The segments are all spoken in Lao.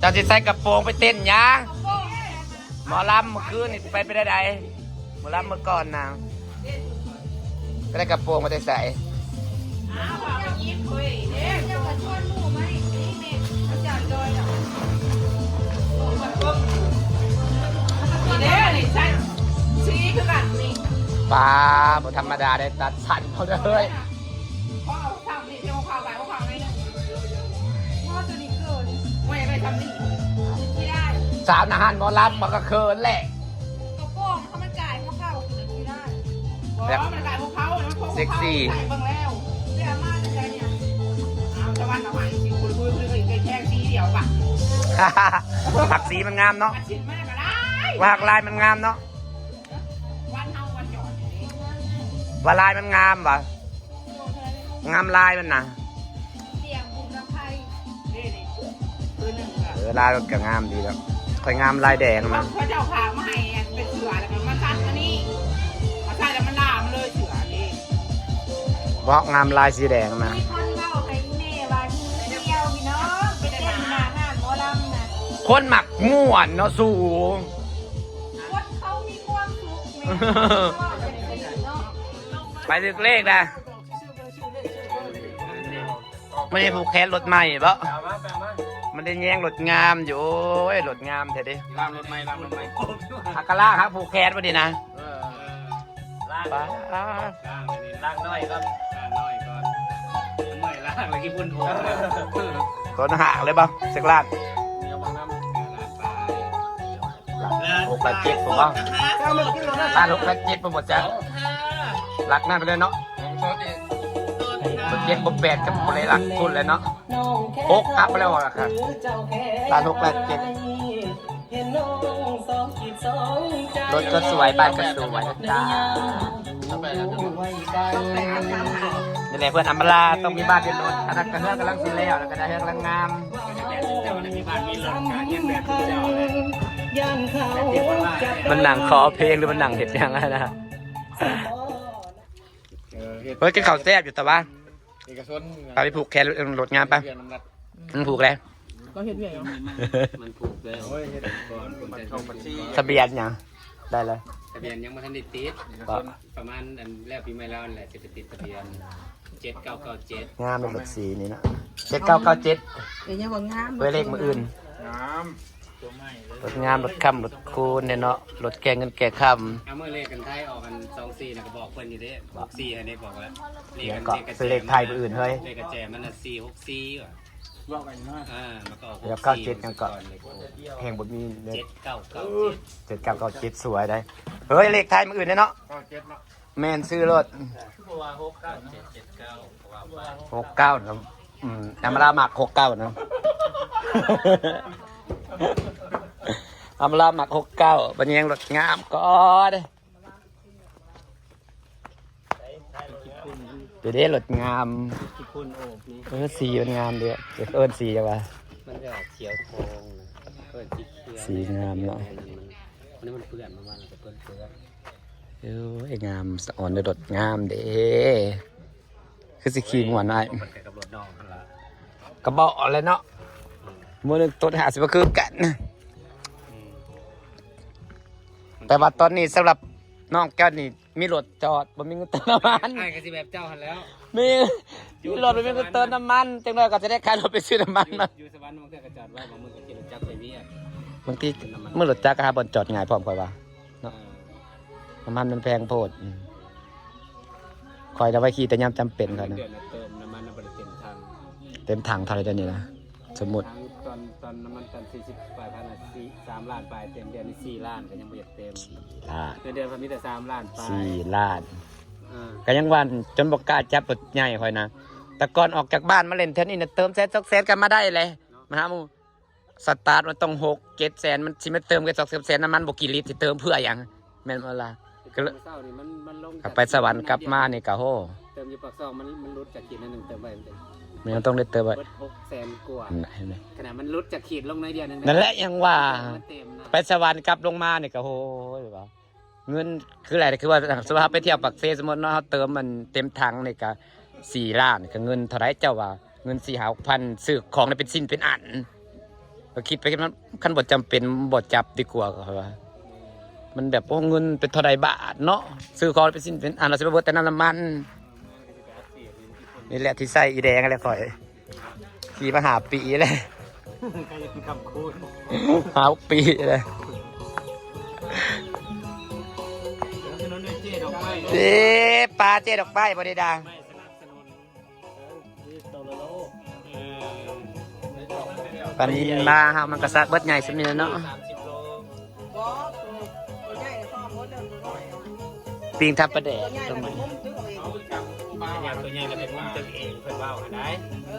ເຈົ້າຊິໃສ່ກະໂປງໄປເຕັ້ນຫຍັງ? ໝໍລຳມື້ຄືນນີ້ໄປ ໄປໄດ້ໃດ? ໝໍລຳມື້ກ່ອນນະ ໄປໄດ້ກະໂປງມາແຕ່ໃສ? ປ້າ ບໍ່ທຳມະດາເດ້ ຕັດສັ້ນເຂົາເລີຍ. ສາວນະຫັ້ນໝໍລຳມັນກໍເຂີນແຫຼະ. ກະໂປງເຂົາມັນກາຍຫົວເຂົ່າຂຶ້ນ ມັນຊິໄດ້. ບໍ່ ມັນກາຍຫົວເຂົ່າ ມັນໂຄ້ງຫົວເຂົ່າ ເຊັກຊີ່ ໃສ່ເບິ່ງແລ້ວ. ເສື້ອມາແຕ່ໃສນີ້? ອ້າວ ຕາວັນເອົາໃຫ້ຊິຄຸຍໆ ແຄ່ສີດຽວປະ. ມັກສີມັນງາມເນາະ. ມັນຊິມາກໍໄດ້ ວ່າຫາກລາຍມັນງາມເນາະ. ວັນເຮົາວັນຈອດນີ້ ວ່າລາຍມັນງາມຫວາ? ງາມລາຍມັນນະ. ສຽງບຸນລຳໄພ ເອີ ລາຍມັນກໍງາມດີແລ້ວ. ຂ້ອຍງາມລາຍແດງນະ. ເຂົາເຈົ້າຝາກມາໃຫ້ ອັນເປັນເສື້ອ ແລ້ວກໍມາຕັດອັນນີ້ ມາໃສ່ແລ້ວມັນລາມເລີຍເສື້ອນີ້. ເວົ້າງາມລາຍສີແດງນະ. ມີຄົນເວົ້າໃຫ້ອີ່ແມ່ວ່າຫິວສ່ຽວພີ່ນ້ອງ ໄປເຕັ້ນໜ້າຮ້ານໝໍລຳນະ. ຄົນມັກມ່ວນເນາະສູ. ຄົນເຂົາມີຄວາມສຸກແມ່ນເວົ້າຈັ່ງຊີ້ເນາະ. ໄປຖືກເລກນະ. ມັນໄດ້ຜູກແຂນລົດໃໝ່ບໍ? ມັນໄດ້ແຍງລົດງາມຢູ່. ໂອ້ຍ ລົດງາມແທ້ເດ້. ລ້າງລົດໃໝ່ ລ້າງລົດໃໝ່. ຫາກະລ້າງ ຫາຜູກແຂນບໍ່ດີນະ. ເອີ ລ້າງ ປ້າ ລ້າງອັນນີ້ ລ້າງໜ້ອຍກ່ອນ ລ້າງໜ້ອຍກ່ອນ. ເມື່ອຍລ້າງແລ້ວຂີ້ຝຸ່ນອອກ. ຕົ້ນຫາກເລີຍບໍ່? ຈັກລ້ານ? ເດີບາງນຳ ລ້ານປາຍ. ລ້ານຫົກ ລ້ານເຈັດພຸ້ນບໍ່? ລ້ານຫົກ ລ້ານເຈັດພຸ້ນບໍ່ຈັກ? ຫຼັກນັ້ນໄປເລີຍເນາະ. ບໍ່ເຈັດບໍ່ແປດກໍບໍ່ໄດ້ຫຼັກພຸ້ນແລ້ວເນາະ. ຫົກອັບໄປແລ້ວບໍ່ລະຄັບ? ລ້ານຫົກ ລ້ານເຈັດ. ລົດກໍສວຍ ບ້ານກໍສວຍນະ. ນີ້ແຫຼະ ເພື່ອນອຳມາລາຕ້ອງມີບ້ານເປັນລົດ. ອັນນັ້ນກໍເຮືອນກຳລັງຊິແລ້ວ ແລ້ວກໍໄດ້ເຮືອນກຳລັງງາມ. ມັນນັ່ງຂໍເພງ ຫຼື ມັນນັ່ງເຮັດຫຍັງຫັ້ນນະ? ເອີ ເຮັດ ເຮີ້ຍ ກິນເຂົ້າແຊບຢູ່ຕະວະ. ເອກະຊົນ ພາໄປຜູກແຂນລົດງາມປະ. ເລື່ອງນ້ຳໜັກ ມັນຜູກແລ້ວ ກໍເຮັດວຽກເນາະ. ມັນຜູກແລ້ວ. ໂອ້ຍ ເຮັດກ່ອນ ບັດຊອງບັດຊີ. ທະບຽນຫຍັງ? ໄດ້ແລ້ວ. ທະບຽນຍັງບໍ່ທັນໄດ້ຕິດ. ເອກະຊົນ ປະມານອັນແລ້ວປີໃໝ່ແລ້ວຫັ້ນແຫຼະ ຊິໄປຕິດທະບຽນ. ເຈັດເກົ້າເກົ້າເຈັດ ງາມເດ້ ລົດສີນີ້ນະ. ເຈັດເກົ້າເກົ້າເຈັດ ເອີ ຍັງວ່າງາມ. ໄວ້ເລກມື້ອື່ນ. ງາມ ລົດງາມ ລົດຄ້ຳ ລົດຄູນເດ້ເນາະ. ລົດແກ່ເງິນແກ່ຄຳ. ເອົາ ມື້ເລກກັນໄທອອກອັນສອງສີ່ນະ ກໍບອກເພິ່ນຢູ່ເດ້. ຫົກສີ່ຫັ້ນເດ້ ບອກວ່າເລກກັນ ເລກກະແຈ ຊື້ເລກໄທມື້ອື່ນເຮີ້ຍ. ເລກກະແຈມັນນະ ສີ່ຫົກສີ່ ວ່າ ບອກໄປເນາະ. ເອີ ມັນກໍອອກຫົກສີ່ ເກົ້າເຈັດ ຫຍັງກໍ ແຮງບໍ່ມີເລີຍ. ເຈັດເກົ້າເກົ້າເຈັດ ເຈັດເກົ້າເກົ້າເຈັດ ສວຍໄດ໋. ເຮີ້ຍ ເລກໄທມື້ອື່ນເດ້ເນາະ. ເກົ້າເຈັດເນາະ. ແມ່ນ ຊື້ໂລດ. ຄືບໍ່ວ່າຫົກເກົ້າເຈັດ ເຈັດເກົ້າ ກໍວ່າໄປ. ຫົກເກົ້ານະ. ອືມ ອຳມາລາມັກຫົກເກົ້ານະ. ອຳມາລາມັກຫົກເກົ້າ. ບັດນີ້ຍັງລົດງາມກ່ອນ. ເດເດ ລົດງາມ. ເອີ ສີມັນງາມເດ້. ເອີ້ນສີຫຍັງວະ? ມັນຈະອອກຂຽວທອງນະ. ເອີ້ນສີຂຽວ. ສີງາມເນາະ. ອັນນີ້ມັນເປື້ອນ ປະມານເປື້ອນ. ໂອ້ຍ ງາມສະອອນເດ້ ລົດງາມເດ້. ຄືຊິຂີ່ມ່ວນອ້າຍ. ມັນໃກ້ກັບລົດນ້ອງຫັ້ນລະ ກະເບາະແຫຼະເນາະ. ອືມ ມື້ໜຶ່ງຕົດຫາຊິບໍ່ຄືກັນ. ອືມ ແຕ່ວ່າຕອນນີ້ສຳລັບນ້ອງແກ້ວນີ້ມີລົດຈອດ ບໍ່ມີເງິນເຕີມນ້ຳມັນ. ອ້າຍກໍຊິແບບເຈົ້າຫັ້ນແຫຼ້ວ. ມີ ມີລົດບໍ່ມີເງິນເຕີມນ້ຳມັນ ຈັກໜ້ອຍກໍຈະໄດ້ຂາຍລົດໄປຊື້ນ້ຳມັນມາ. ຢູ່ສະຫວັນບາງເທື່ອກໍຈອດໄວ້ ບາງມື້ກໍຂີ່ລົດຈັກໄປວຽກ. ບາງທີ ເຕີມນ້ຳມັນ ມື້ລົດຈັກກໍຫາບ່ອນຈອດງ່າຍພ້ອມ ຂ້ອຍວ່າ. ເນາະ ເອີ ນ້ຳມັນມັນແພງໂພດ. ອືມ ຂ້ອຍລະໄວ້ຂີ່ແຕ່ຍາມຈຳເປັນຂ້ອຍນະ. ເດືອນລະເຕີມນ້ຳມັນນະ ບໍ່ໄດ້ເຕັມຖັງ. ເຕັມຖັງເທົ່າໃດດຽວນີ້ນະ? ສົມມຸດ ຕອນ ຕອນນ້ຳມັນຕັນສີ່ສິບປາຍພັນນະ ສີ່ ສາມລ້ານປາຍ ເຕັມ. ດຽວນີ້ສີ່ລ້ານກໍຍັງບໍ່ຢາກເຕັມ. ສີ່ລ້ານ ເງິນເດືອນຂ້ອຍມີແຕ່ສາມລ້ານປາຍ. ສີ່ລ້ານ. ເອີ ກໍຍັງວ່າຈົນບໍ່ກ້າຈັບລົດໃຫຍ່ຂ້ອຍນະ. ແຕ່ກ່ອນອອກຈາກບ້ານມາຫຼິ້ນແຖວນີ້ນະ ເຕີມແສນສອງແສນກໍມາໄດ້ແຫຼະ ເນາະ ມາຫາໝູ່. ສະຕາດມັນຕ້ອງຫົກເຈັດແສນ ມັນຊິມາເຕີມແຄ່ສອງສາມແສນ ນ້ຳມັນບໍ່ກີ່ລິດ ຊິເຕີມເພື່ອຫຍັງ? ແມ່ນບໍ່ລະ? ກໍເລີຍ ເມື່ອເຊົ້ານີ້ມັນ ມັນລົງ ໄປສະຫວັນກັບມານີ້ກໍ ໂຫ ເຕີມຢູ່ປາກຊ່ອງ ມັນ ມັນຫຼຸດຈາກຂີດໜ້ອຍໜຶ່ງ ເຕີມໄວ້ ມັນເຕັມ. ແມ່ນ ຕ້ອງໄດ້ເຕີມໄວ້ ເບິດຫົກແສນກວ່າ. ນັ້ນແຫຼະ ຂະໜາດມັນຫຼຸດຈາກຂີດລົງໜ້ອຍດຽວໜຶ່ງ ນັ້ນແຫຼະ ຍັງວ່າ ມັນເຕັມນະ. ໄປສະຫວັນກັບລົງມານີ້ກໍ ໂຫ ວ່າ ເງິນຄືຫຼາຍ ຄືວ່າ ສົມມຸດເຮົາໄປທ່ຽວປາກເຊ ສົມມຸດເນາະ ເຮົາເຕີມມັນເຕັມຖັງນີ້ກະສີ່ລ້ານ ກະເງິນເທົ່າໃດເຈົ້າວ່າ? ເງິນສີ່ຫ້າຫົກພັນ ຊື້ຂອງໄດ້ເປັນຊິ້ນເປັນອັນ. ໄປ ຄິດໄປຄິດມາ ຄັນບໍ່ຈຳເປັນບໍ່ຈັບດີກວ່າ ຂ້ອຍວ່າ ມັນແບບ ໂອ້ ເງິນເປັນເທົ່າໃດບາດເນາະ ຊື້ຂອງເປັນຊິ້ນເປັນອັນ ລະຊິໄປເບິດແຕ່ນ້ຳ ນ້ຳມັນ. ນີ້ແຫຼະທີ່ໃຊ້ອີແດງແຫຼະຂ້ອຍ ຂີ່ມາຫ້າປີແລ້ວ ໃກ້ຈະເປັນຄຳຄູນ ຫ້າ ຫົກປີແລ້ວ. ເອີ ປາເຈ້ດອກໄມ້ບໍ່ໄດ້ດາ ປານິນມາເຮົາມັນກະສະເບິດໃຫຍ່ສ່ຳນີ້ແຫຼະເນາະ. ບໍ່ ໂຕ ໂຕໃຫຍ່ນະພໍໝົດແລ້ວ ໂຕນ້ອຍ ປີ້ງທຳປາແດກ ໂຕໃຫຍ່ນະໄປງຸ້ມຕຶກເອົາເອງ ເປັນຫຍັງໂຕໃຫຍ່ລະໄປງຸ້ມຕຶກເອງ ເພິ່ນເວົ້າຫັ້ນໃດ໋. ເອີ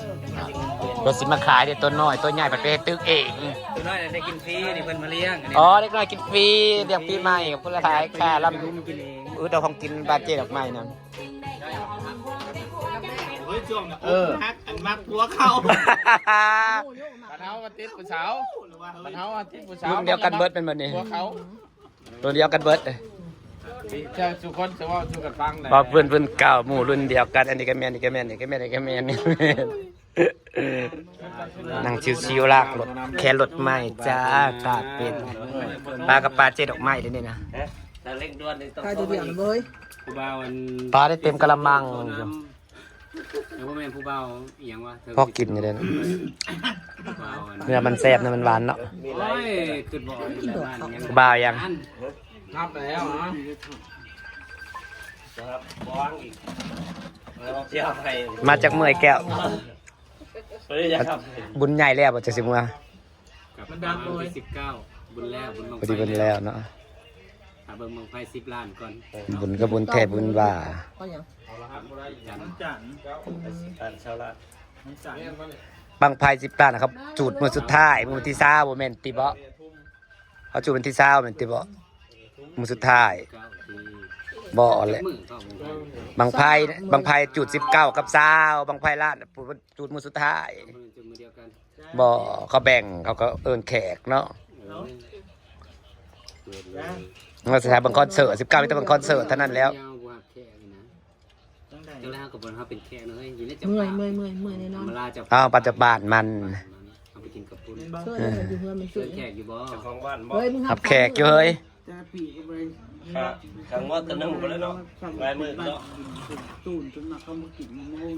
ເພິ່ນຊິມາຂາຍເດ້ ໂຕນ້ອຍ ໂຕໃຫຍ່ພັດໄປເຮັດຕຶກເອງ ໂຕນ້ອຍນະໄດ້ກິນຟຣີນີ້ ເພິ່ນມາລ້ຽງ ອໍ ເດັກນ້ອຍກິນຟຣີ ລ້ຽງປີໃໝ່ ຂອບຄຸນຫຼາຍໆ ຄ່າລຳ ອຸດເອົາຂອງກິນບ້ານເຈ້ດອກໄມ້ນຳ. ເອີ ອັນມັກຜົວເຂົາ ບັດເຮົາມາຕິດຜູ້ສາວ ບັດເຮົາມາຕິດຜູ້ສາວ ລຸ້ນດຽວກັນເບິດແມ່ນບໍ່ນີ້? ຜົວເຂົາ ລຸ້ນດຽວກັນເບິດ ເຈົ້າສູ່ຄົນຊິເວົ້າສູ່ກັນຟັງແຫຼະ ວ່າເພິ່ນ ເພິ່ນເກົ່າໝູ່ລຸ້ນດຽວກັນ ອັນນີ້ກະແມ່ນ ນີ້ກະແມ່ນ ນີ້ກະແມ່ນ ນີ້ກະແມ່ນ ນັ່ງຊິວໆ ລາກລົດ ແຄນລົດໃໝ່ຈ້າ ກາດເປັນ ປາກັບປາເຈ້ດອກໄມ້ເດ້ນີ້ນະ ຖ້າເລັ່ງດ່ວນນີ້ຕ້ອງ ຂາຍຕົວດຽວນະເວີຍ ຜູ້ບ່າວອັນ ປາໄດ້ເຕັມກະລະມັງຢູ່. ເອີ ບໍ່ແມ່ນຜູ້ບ່າວອີ່ຫຍັງວະ ພໍກິນຢູ່ເດ້ ຜູ້ບ່າວອັນ ເນື້ອມັນແຊບ ເນື້ອມັນຫວານເນາະ ໂອ້ຍ ຄືບໍ່ ຜູ້ບ່າວຫຍັງ ນັບແລ້ວເນາະ ນັບບໍ່ວ່າງອີກ ແລ້ວເອົາໃຫ້ ມາຈາກເມື່ອຍແກ້ວ ເອີ ຢາກ ບຸນໃຫຍ່ແລ້ວບໍ່ ຈະຊິເມືອ? ກັບ ມັນດັບ ປະມານ ເວີຍ ວັນທີສິບເກົ້າ ບຸນແລ້ວ ບຸນບັ້ງໄຟ ພໍດີບຸນແລ້ວເນາະ ຖ້າເບິ່ງບັ້ງໄຟສິບລ້ານກ່ອນ ບຸນກະບຸນແທ້ບຸນວ່າ ເອົາຫຍັງ? ວັນຈັນ ວັນຈັນ ວັນຈັນ ບັ້ງໄຟສິບລ້ານນະ ເຂົາຈູດມື້ສຸດທ້າຍ ມື້ວັນທີຊາວ ບໍ່ແມ່ນຕິເບາະ? ເຂົາຈູດວັນທີຊາວແມ່ນຕິເບາະ? ມື້ສຸດທ້າຍ ເກົ້າ ທີ ບໍ່ແຫຼະ ຈັກມື້ເຂົ້າ ບັ້ງໄຟ ບັ້ງໄຟຈູດສິບເກົ້າກັບຊາວ ບັ້ງໄຟລ້ານ ຈູດມື້ສຸດທ້າຍ ບໍ່ ເຂົາແບ່ງ ເຂົາກະເອີ້ນແຂກເນາະ ເອີ ເຂົາຊິໃຫ້ເບິ່ງຄອນເສີດ ສິບເກົ້າມີແຕ່ເບິ່ງຄອນເສີດເທົ່ານັ້ນແລ້ວ ເຮົາບໍ່ຮັບແຂກນີ້ນະ ຈັ່ງໃດ ຈັ່ງໃດເຮົາກະບໍ່ຮັບເປັນແຂກເນາະ ເຮົຍ ຢູ່ໃນຈັກ ເມື່ອຍ ປາກ ເມື່ອຍ ເມື່ອຍ ເມື່ອຍແນ່ນອນ ເຮົາມາລາເຈົ້າ ເຮົາປະຈະບານມັນ ເຮົາໄປກິນເຂົ້າປຸ້ນ ເອີ ຢູ່ເຮືອນມັນ ເຊີນແຂກຢູ່ບໍ່? ເຈົ້າຂອງບ້ານບໍ່? ເຮີຍ ມຶງຮັບແຂກຢູ່ເຮີຍ ແຕ່ລະປີກະບໍ່ໄດ້ ຂ້າ ຂ້າງົວໂຕໜຶ່ງພຸ້ນແຫຼະເນາະ ຫຼາຍມື້ເນາະ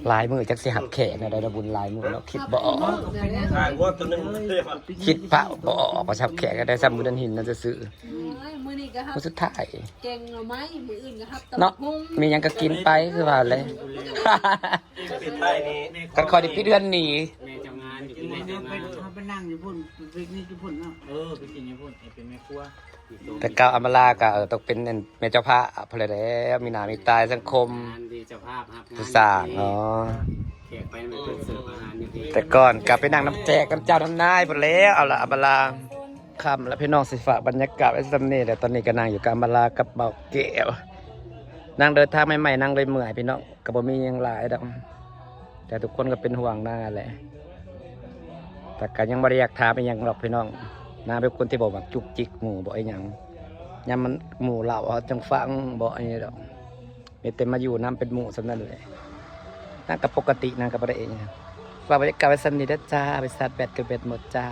ຫຼາຍມື້ຈັກຊິຮັບແຂກແນວໃດ ລະບຸນຫຼາຍມື້ເນາະ ຄິດບໍ່ອອກ ຂ້າງົວໂຕໜຶ່ງ ຄິດພະບໍ່ອອກວ່າຊິຮັບແຂກແນວໃດ ຊ້ຳມື້ເດືອນຫີນນັ້ນຊື່ ມື້ສຸດທ້າຍ ແກງໜໍ່ໄມ້ ມື້ອື່ນກະຮັບຕຳບັກຫຸ່ງ ເນາະ ມີຫຍັງກະກິນໄປ ຄືວ່າແຫຼະ ຄັນຂ້ອຍໄດ້ປິດເຮືອນໜີ ແມ່ເຈົ້າງານຢູ່ ແມ່ເຈົ້າງານ ເຮົາໄປນັ່ງຢູ່ພຸ້ນ ໄປປິກນິກຢູ່ພຸ້ນເນາະ ເອີ ໄປກິນຢູ່ພຸ້ນ ໃຫ້ເປັນແມ່ຄົວ ແຕ່ເກົ່າອຳມາລາກະ ເອີ ຕ້ອງເປັນແມ່ເຈົ້າພາບພຸ້ນແຫຼະ ມີໜ້າມີຕາໃນສັງຄົມ ເຈົ້າພາບຮັບງານ ຜູ້ສ້າງເນາະ ແຂກໄປແມ່ນເພິ່ນເສີບອາຫານຢູ່ເດ້ ແຕ່ກ່ອນກະໄປນັ່ງນຳແຂກນຳເຈົ້ານຳນາຍພຸ້ນແຫຼະ ເອົາລະອຳມາລາ ຄ່ຳລະພີ່ນ້ອງ ຊິຝາກບັນຍາກາດໄວ້ສ່ຳນີ້ແຫຼະ ຕອນນີ້ກະນັ່ງຢູ່ກັບອຳມາລາກັບບ່າວແກ້ວ ນາງເດີນທາງໃໝ່ໆ ນາງເລີຍເມື່ອຍພີ່ນ້ອງ ກະບໍ່ມີຫຍັງຫຼາຍດອກ ແຕ່ທຸກຄົນກະເປັນຫ່ວງນາງຫັ້ນແຫຼະ ແຕ່ກະຍັງບໍ່ໄດ້ຢາກຖາມອີ່ຫຍັງດອກພີ່ນ້ອງ ນາງເປັນຄົນທີ່ບໍ່ມັກຈຸກຈິກໝູ່ບໍ່ອີ່ຫຍັງ ຍາມມັນໝູ່ເລົ່າເຮົາຈັ່ງຟັງບໍ່ອັນນີ້ດອກ ມີແຕ່ມາຢູ່ນຳເປັນໝູ່ສ່ຳນັ້ນແຫຼະ ນາງກະປົກກະຕິ ນາງກະບໍ່ໄດ້ອີ່ຫຍັງ ຝາກບັນຍາກາດໄວ້ສ່ຳນີ້ເດີຈ້າ ໄປຊາດແບັດກະແບັດໝົດຈ້າ.